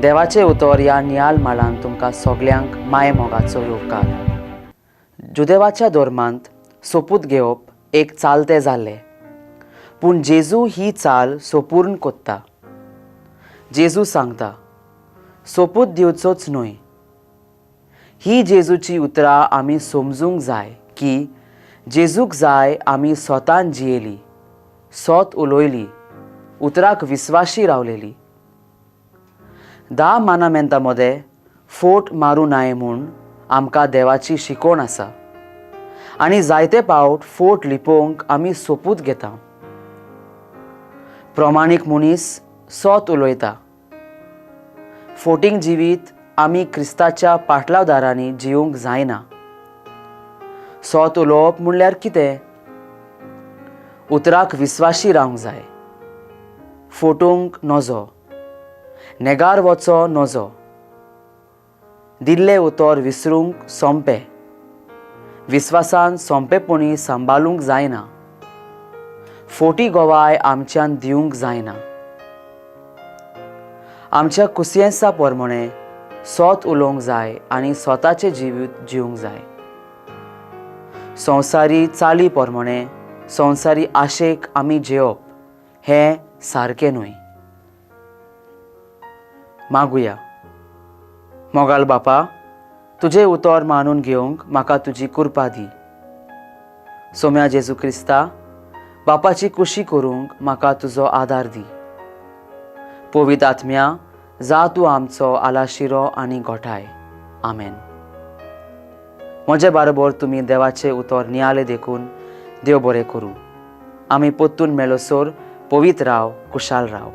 देवाचें उतर ह्या नियाल माळान तुमकां सगल्यांक माय मोगाचो येवकार. जुदेवाच्या धर्मांत सोपूत घेवप एक चालतें जाल्लें, पूण जेजू ही चाल सोपूर्ण कोत्ता. जेजू सांगता, सोपूत दिवचोच न्हय. ही जेजूची उतरां आमी समजूंक जाय की जेजूक जाय आमी स्वतान जियेली, सोत उलयली, उतराक विस्वाशी रावलेली. 10 मानामेंता मदें फोट मारूं नाय म्हूण आमकां देवाची शिकवण आसा आनी जायते पावट फोट लिपोवंक आमी सोपूत घेता. प्रमाणीक मनीस सोत उलयता. फोटींग जिवीत आमी क्रिस्ताच्या पाटलावदारांनी जिवंक जायना. सोत उलोवप म्हणल्यार कितें? उतराक विस्वाशी रावंक जाय. फोटूंक नजो, नेगार वचो नजो. दिल्लें उतर विसरूंक सोंपें, विस्वासान सोंपेपणी सांबाळूंक जायना. फोटी गवाय आमच्यान दिवंक जायना. आमच्या कुसियेंसा प्रमाणे सोत उलोवंक जाय आनी स्वताचें जिवीत जिवंक जाय. संवसारी चाली प्रमाणे संवसारी आशेक आमी जेवप हें सारकें न्हय. मागुया. मोगाल बापा, तुजें उतर मानून घेवंक म्हाका तुजी कृपा दी. सोम्या जेजू क्रिस्ता, बापाची कुशी करूंक म्हाका तुजो आदार दी. पवित्र आत्म्या, जा तूं आमचो आलाशिरो आनी गोठाय. आमेन. म्हजे बारोबर तुमी देवाचें उतर नियाले देखून देव बरें करूं. आमी परतून मेळसर पवित्र राव, कुशाल राव.